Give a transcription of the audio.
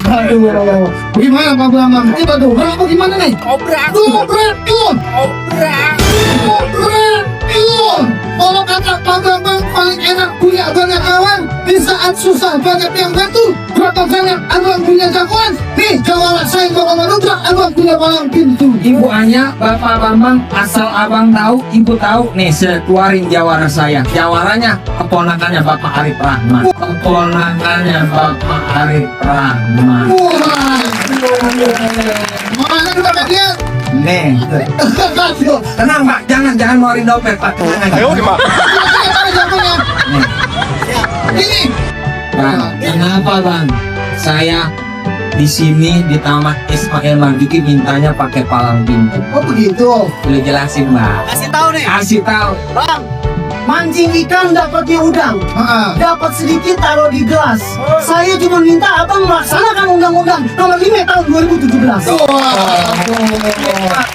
Aduh, gimana Pak Bambang? Kita dobrak apa gimana nih? Obrak. Dobrak, Yun! Obrak. Dobrak, Yun! Kalau kata Pak Bambang paling enak punya banyak kawan, di saat susah banyak yang bantu. Berapa banyak abang punya jagoan? Nih, jawab saya bakal menubrak, abang punya palang pintu. Ibu Anya, Bapak Bambang, asal abang tahu, ibu tahu, nih saya keluarin jawara saya. Jawaranya keponakannya Bapak Arif Rahman. Keponakannya Bapak Arif Rahman. Wah, mana kita lihat? Nih, tenang Pak, jangan ngeluarin dompet Pak. Tenang aja. Mana jagoannya? Nih, Ini. Bang, kenapa Bang? Saya di sini di Taman Ismail Marzuki mintanya pakai palang pintu. Oh begitu. Boleh jelasin Bang? Kasih tahu nih, Kasih tahu. Bang. Mancing ikan dapatnya udang, Ah. dapat sedikit taruh di gelas. Saya cuma minta abang melaksanakan undang-undang nomor 5 tahun 2017. Wah.